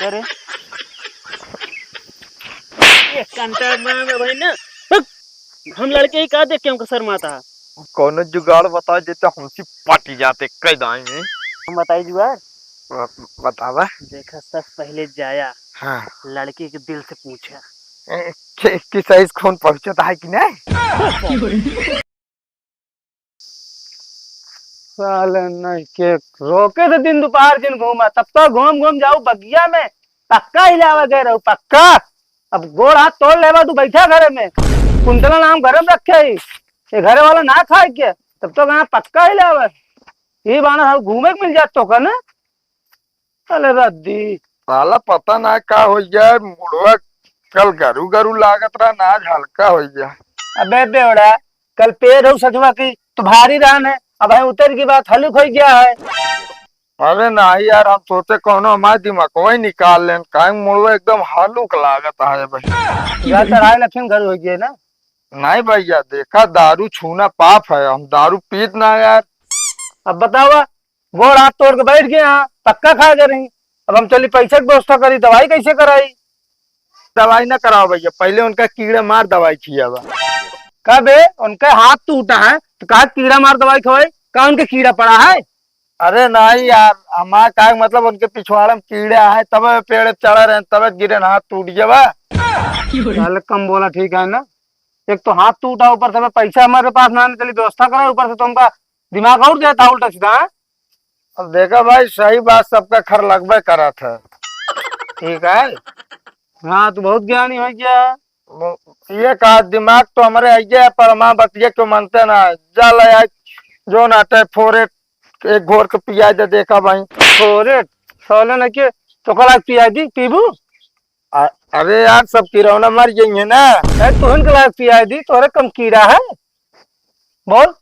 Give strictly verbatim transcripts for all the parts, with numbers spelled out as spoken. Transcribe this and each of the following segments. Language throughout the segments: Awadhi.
अरे, एक घंटा में, में भाई ना, हक! हम लड़के ही का देख के हमको शर्माता है। कौनो जुगाड़ बता देते, हमसे पट जाते, कह दाएं। हम बताई जुगाड़? ब-, बतावा। देखा, सब पहले जाया, हाँ। लड़की के दिल से पूछा। ए, कि-, कि साइज खून पहुंचता है कि नहीं? साले नहीं के रोके थे दिन दोपहर जिन घूमा, तब तो घूम घूम जाऊ बगिया में, पक्का हिलावा गए रहू, पक्का। अब गोड़ हाथ तोड़ लेबा तू बैठा घरे में, कुंतला नाम घरे में रखे ही, ये घरे वाला ना खाए के, तब तो कहा पक्का हिलावा। ये बाना हम घूमे के मिल जात तो का ना। अरे रद्दी। साला पता ना का हो गया, मुड़वा कल गरू गरू लागत रहा ना, आज हल्का हो गया। अबे बेवड़ा, कल पेड़ हो सचवा की तो भारी रहन है, अब है उतर की बात हलुक हो गया है। अरे नहीं यार, हम सोचे कौनो हमारे दिमाग को ही निकाल लेन, काहे मुड़वा एकदम हलुक लागत है भाई। या चढ़ाए लक्षण घर हो गए ना। नहीं भैया, देखा दारू छूना पाप है, हम दारू पीत ना यार। अब बतावा, गोड़ हाथ तोड़ के बैठ गए यहाँ, पक्का खा के रही। अब हम चली पैसे की व्यवस्था करी, दवाई कैसे कराई? दवाई ना कराओ भैया, पहले उनका कीड़ा मार दवाई खियावा। का बे, उनका हाथ टूटा है तो का कीड़ा मार दवाई खवाई? का उनके कीड़ा पड़ा है? अरे नहीं यार, हमार का मतलब उनके पिछवाड़ा में कीड़ा है, तबे पेड़ पे चढ़ा रहे, तबे गिरे न हाथ टूट गया बा। साले कम बोला ठीक है ना, एक तो हाथ टूटा, ऊपर से पैसा हमारे पास ना, चली व्यवस्था करा, ऊपर से तुमका दिमाग और देता उल्टा सीधा, हाँ? अब देखा भाई, सही बात सबका खर लगबे करत है। ठीक है। हाँ, तू बहुत ज्ञानी हो गया। वो, ये कहा, दिमाग तो हमारे है, पर हमार बतिया क्यों मानते ना? जा ले आए, जो ना आटे, फोरेट एक घोर के पिया दे, देखा भाई। फोरेट, सोले न के, तो कला पिया दी, पीबू? अ-, अरे यार, सब किरौना मर जाइए ना। अरे, तुहन के लायक पियाई दी, तोहरे कम कीड़ा है। बोल।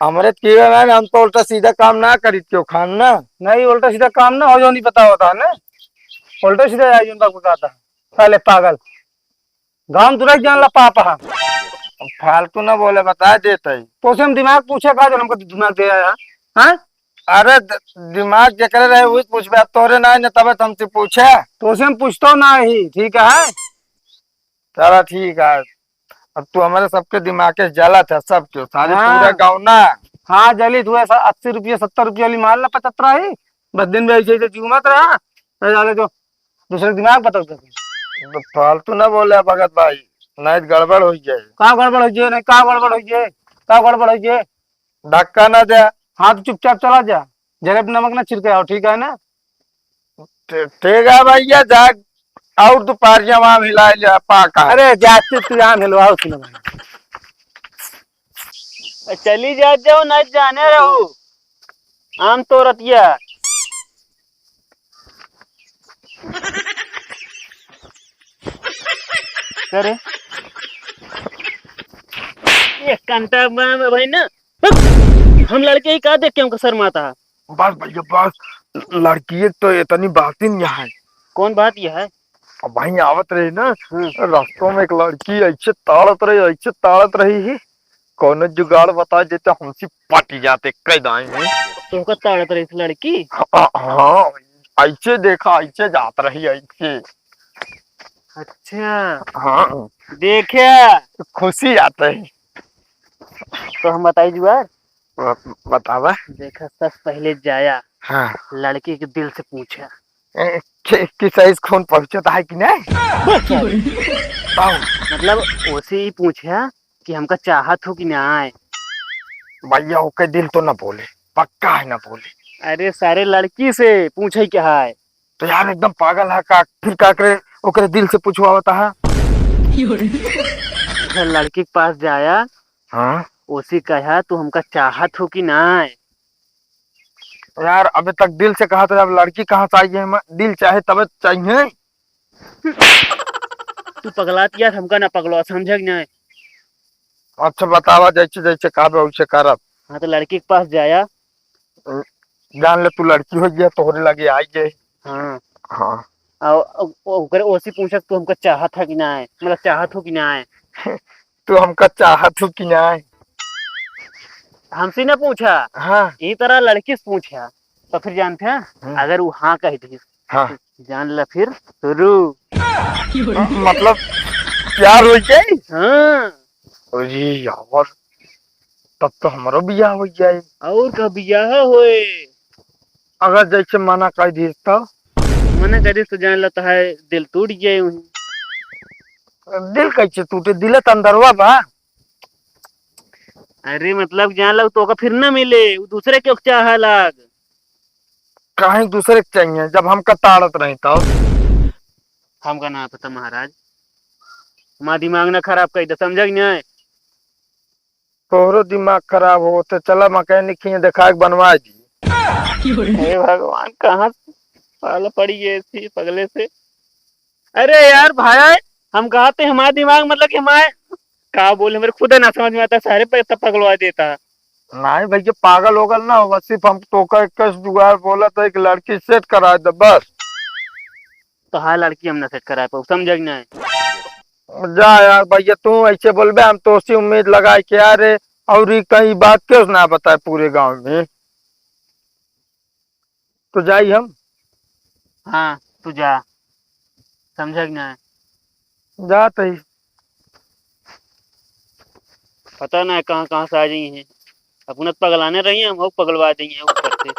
हमरे कीड़ा ना, हम तो उल्टा सीधा काम ना करी क्यों खान ना। नहीं, उल्टा सीधा काम ना हो, जो नहीं पता होता है ना। उल्टा सीधा आई, जो बताता है। साले पागल। गाँव तुरंत जान ला पाप है। फालतू ना बोले, बता देते ही। तो से हम दिमाग पूछे का, जो हमको दिमाग दे आया, हाँ? अरे द-, दिमाग जेकरे रहे वही पूछबे, अब तोरे ना है ना, तबे तो हमसे पूछे। तो से हम पूछतो ना ही, ठीक है? चला ठीक है, अब तू हमारे सबके दिमाग के जलत है, सब क्यों सारे हाँ। पूरा गाँव ना। हाँ, जलित हुए सा-, अस्सी रुपये, सत्तर रुपये वाली माल ना पचत रही, बस दिन में ऐसे ऐसे चूमत रहा, नहीं डाले तो दूसरे दिमाग बदल कर। तो फालतू ना बोले भगत भाई, नहीं तो गड़बड़ हो जाए। का गड़बड़ हो जाए? नहीं, का गड़बड़ हो जाए? का गड़बड़ हो जाए? धक्का ना दे। हाँ, तो चुपचाप चला जा, जरे पे नमक ना छिड़के आओ, ठीक है ना? ठी-, ठीक है भैया, जा और दोपहरिया वहाँ हिला ले, पा का। अरे, जा तू, तू यहाँ हिलवाओ, सुनो भाई। चली जात जाओ, नहीं जाने रहू। आम तो रतिया। करे? एक घंटा में, में भाई ना, हम लड़के ही का देख के हमको शर्माता है। बस भैया, बस, लड़की एक तो इतनी बात ही नहीं है। कौन बात यह है? अब वहीं आवत रही ना, हम्म। रास्तों में एक लड़की ऐसे ताड़त रही, ऐसे ताड़त रही ही, कौनो जुगाड़ बता देते, हमसे पट जाते, कह दाएं। तो ओकर ताड़त रही थी लड़की? हाँ, हाँ, ऐसे देखा, ऐसे जात रही, ऐसे। अच्छा। हाँ। देखे। खुशी आते है। तो हम बताई जुगाड़? ब-, बतावा। देखा, सस पहले जाया, हाँ। लड़की के दिल से पूछा। ए, कि, कि साइज खून पहुंचता है कि नहीं? बस। मतलब, उसे ही पूछा कि हमका चाहत हो कि नाय? भैया, ओके दिल तो ना बोले, पक्का है ना बोले। अरे, सारे लड़की से पूछे क्या है? तो यार, एकदम पागल है का? फिर का करे, ओकरे दिल से पूछवावता है? अच्छा, लड़की के पास जाया, हाँ? उसी कहा, "तू हमका चाहत हो कि नाय?" यार, अबे तक दिल से कहा था, अब लड़की कहाँ से आई है? मैं दिल चाहे तबे चाहिए। तू पगलात यार, हमका ना पगलवा, समझे कि नहीं? अच्छा, बतावा, जैसे, जैसे कहबे, वैसे करब। हाँ, तो लड़की के पास जाया। जान ले, तू लड़की हो गया, तोहरे लगे आई गए। हाँ। हाँ। आ, ओ-, ओकरे ओसी पूछक, "तू हमका चाहत है कि ना है? मतलब, चाहत हो कि ना है?" "तू हमका चाहत हो कि ना है?" हमसे ना पूछा। हाँ। ई तरह लड़की से पूछा। तो फिर जानते हैं, हम्म। अगर वो हाँ कह दी, हाँ। जान ला फिर शुरू। म-, मतलब प्यार हो जाए? हाँ। अरे यार, तब तो हमरो बियाह हो जाए। और का बियाह होए? अगर जैसे मना कर दी तो? मना करी तो जान ला तो है दिल टूट जाए वहीं। दिल कैसे टूटे? दिल तो अंदरवा बा। अरे मतलब जान ला तो का फिर ना मिले, वो दूसरे के चाह लाग। काहे दूसरे के चाहिए जब हमका ताड़त रही तब? हमका ना पता महाराज, हमारा दिमाग ना खराब कर दे, समझा कि नहीं? तोहरो दिमाग खराब हो तो चला मैकेनिक के यहाँ दिखा के बनवा दी। हे भगवान, कहाँ से पाला पड़ी गए इसी पगले से। अरे यार भाई, हम कहा थे हमारा दिमाग मतलब कि हमारे का बोले, मेरे खुद ना समझ में आता, सारे पे इतना पगलवा देता। नहीं भैया, पागल होगल ना हो, सिर्फ हम तोका एक जुगाड़ बोला था, एक लड़की सेट करा दे बस। तो हाँ, लड़की हम ना सेट करा पाऊ, समझा कि नहीं? जा यार भैया, तू ऐसे बोलबे, हम तोसी उम्मीद लगाए के यार, और ई कहीं बात क्यों ना बताए पूरे गांव में? तो जाई हम। हाँ, तू जा, समझा कि नहीं? जात ही। पता ना कहाँ कहाँ से आ जाई हैं, अपना पगलाने रही हैं, हम पगलवा देंगे ऊपर से।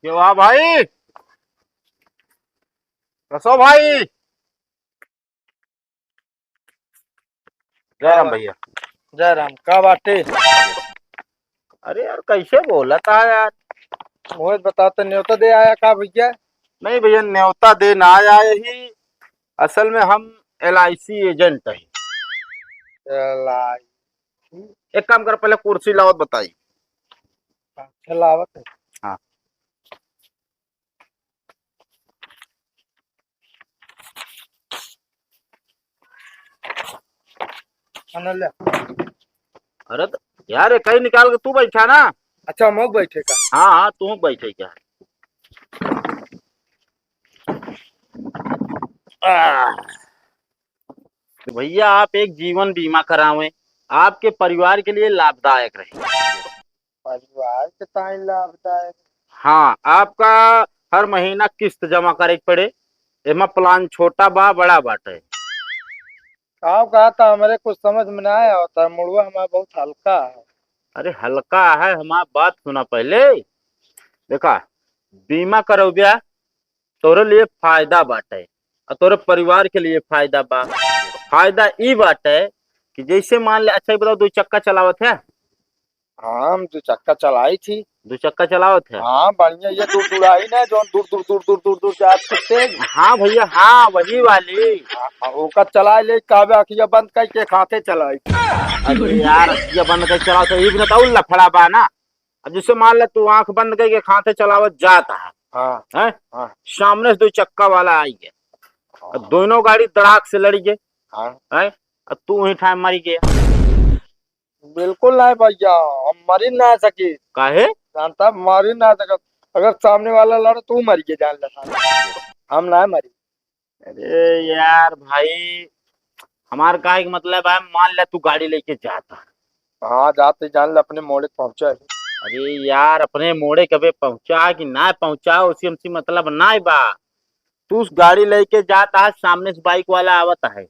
ये वाह भाई, रसो भाई। जय राम भैया। जय राम। का बाटे? अरे यार, कैसे बोला था यार? मोहित, बता तो, न्योता दे आया का भैया? नहीं भैया, न्योता दे ना आया ही। असल में हम एल आई सी एजेंट हैं। एल आई सी? एक काम कर, पहले कुर्सी लावत बताई। अच्छा, लावत है। हाँ। अनल्या। अरे त-, यार, ये कहीं निकाल के तू बैठा ना। अच्छा, हम बैठे का? हाँ, हाँ, तू बैठे क्या? आह। तो भैया, आप एक जीवन बीमा करावें, आपके परिवार के लिए लाभदायक रहे। परिवार के ताई लाभदायक। हाँ, आपका हर महीना किस्त जमा करे के पड़े। एमा प्लान छोटा बा, बड़ा बाटे। का कहा था, हमरे कुछ समझ में ना आया होता, मुड़वा हमारा बहुत हल्का है। अरे हल्का है, हमार बात सुना पहले। देखा, बीमा करौब्या, तोरे लिए फायदा बाटे और तोरे परिवार के लिए फायदा बा। फायदा ई बाटे कि जैसे मान ले, अच्छा, ये बताओ, दो चक्का चलावत है? हाँ, हम दो चक्का चलाई थी। दो चक्का चलावत है? हाँ, बढ़िया, ये दूर दूर आई ना, जो दूर दूर दूर दूर दूर दूर जात करते हैं। हाँ भैया, हाँ, वही वाली। हाँ, हाँ, ओकर चला ले, काबे अखिया बंद करके खाते चलाई। अरे यार, अखिया बंद करके चलाओ तो ये भी ना तो लफड़ा बा ना। अब जैसे मान ले तू आंख बंद करके खाते चलावत जात है, हाँ। हैं? हाँ। सामने से दो चक्का वाला आई है, हाँ। अब दोनों गाड़ी दड़ाक से लड़ी गए, हाँ। हैं? अब तू वहीं ठाए मरी गया। बिल्कुल नहीं भैया, हम मरी ना सकी। काहे? जानता, मरी ना सकत। अगर सामने वाला लड़े, तू मर के जान ले साला। हम ना मरी। अरे यार भाई, हमार कहे के मतलब है, मान ले तू गाड़ी लेके जाता। हाँ, जाते जान ले अपने मोड़े पहुंचा है। अरे यार, अपने मोड़े कबे पहुंचा कि ना पहुंचा, उसी हमसे मतलब ना बा। तू उस गाड़ी लेके जाता है, सामने से बाइक वाला आवत है,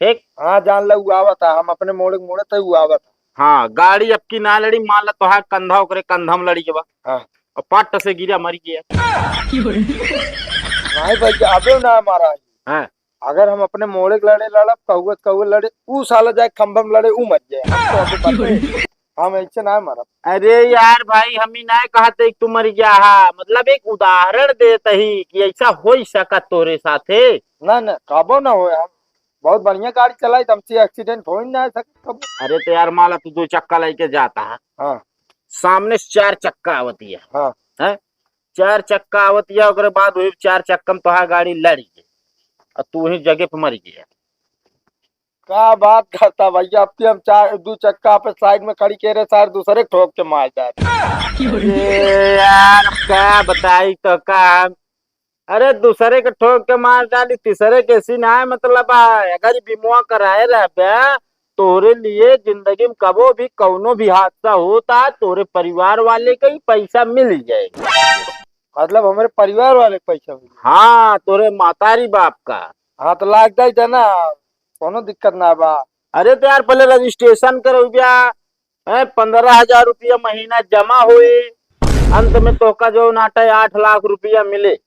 ठीक? हाँ, जान ले, उ आवत है, हम अपने मोड़े के मोड़े तक उ आवत है। हाँ, गाड़ी अबकी ना लड़ी, मान ला तोहार कंधा ओकरे कंधा में लड़ी के बा। हाँ। और पट से गिरा, मर गया। नहीं भाई, अबे ना मारा है। हाँ। अगर हम अपने मोड़े के लड़े लड़ब, कहुआ कहुआ लड़े, उ साला जाए खंभा में लड़े, उ मर जाए। हम तो अबे बचे। हम ऐसे ना मरब। अरे यार भाई, हम ही ना कहते कि तू मर गया है, मतलब एक उदाहरण देते ही कि ऐसा हो ही सकत तोरे साथे। ना, ना, कबो ना होए। हम बहुत बढ़िया गाड़ी चलाई, तो हमसे एक्सीडेंट हो ही ना सके कबो। अरे तो यार, मान ला तू दो चक्का लेके जाता है, हाँ। सामने से चार चक्का आवती है, हाँ। हैं? चार चक्का आवती है, ओकरे बाद वही चार चक्का में तोहार गाड़ी लड़ी गई और तू वही जगह पे मर गया। का बात करता भैया, अब की हम चार, दो चक्का पे साइड में खड़ी के रहे, सारे दूसरे ठोक के मार जाते। अरे यार, अब का बताई तो का हम, अरे, दूसरे के ठोक के मार डाली, तीसरे के ऐसी ना है, मतलब, आ, अगर ई बीमवा कराए रहबे, तोरे लिए जिंदगी में कबो भी कौनो भी हादसा होता, तोरे परिवार वाले का ही पैसा मिल जाए। मतलब हमरे परिवार वाले के पैसा मिले? हाँ, तोरे मातारी बाप का। हाँ, तो लाग जाई जना, कौनो दिक्कत ना बा। अरे तो यार, पहले रजिस्ट्रेशन करौबिया, हैं, पन्द्रह हजार रुपया महीना जमा होई, अंत में तोहका जो नाटे आठ लाख रुपया मिले।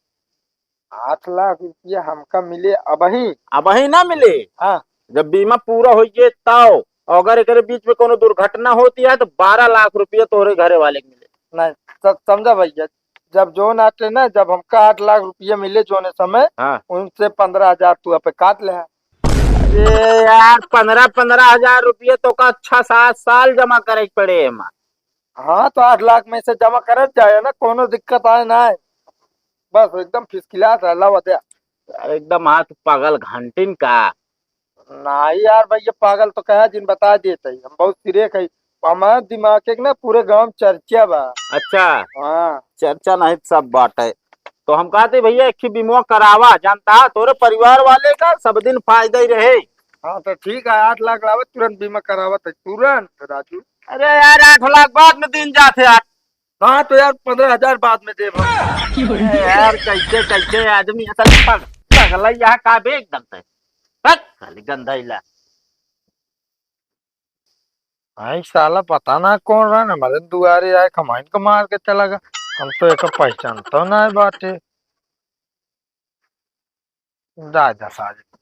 आठ लाख रुपया हमका मिले अबही? अबही ना मिले। हाँ। जब बीमा पूरा होइए तब, और अगर एकरे बीच में कोनो दुर्घटना होती है तो बारह लाख रुपया तोहरे घरे वाले के मिले। नहीं, स-, समझा भैया, जब जो नाटे ना, जब हमका आठ लाख रुपया मिले जोने समय, हाँ। उनसे पन्द्रह हजार तू अपे काट ले। अरे यार, पन्द्रह, पन्द्रह हजार रुपया तोका छह सात साल जमा करे के पड़े एमा। हाँ, तो आठ लाख में से जमा करत जाए ना, कोनो दिक्कत आए ना आए। बस एकदम first class है, लावा दे। यार, एकदम हाथ पागल घंटिन का। नहीं यार भैया, पागल तो कहा जिन बता देते ही, हम बहुत सिरे कही। हमारे दिमाग के ना पूरे गांव में चर्चा बा। अच्छा। हाँ। चर्चा नहीं तो सब बात है। तो हम कहते भैया, एक ही बीमवा करावा, जानता है, तोरे परिवार वाले का सब दिन फायदा ही रहे। हाँ, तो ठीक है, आठ लाख लावे, तुरंत बीमा करावत है, तुरंत राजू। अरे यार, आठ लाख बाद में दिन जाते यार। हाँ, तो यार, पन्द्रह हजार बाद में देब हम। अरे यार, कैसे, कैसे आदमी है, साले पग-, पगला यहाँ का बे एकदम से। हट, साले गंधा इला। आई साला, पता ना कौन रहा, हमारे दुआरे आए, कमाइन को मार के चला गया। हम तो एक पहचानता ना है बाटे। जा, जा, साले।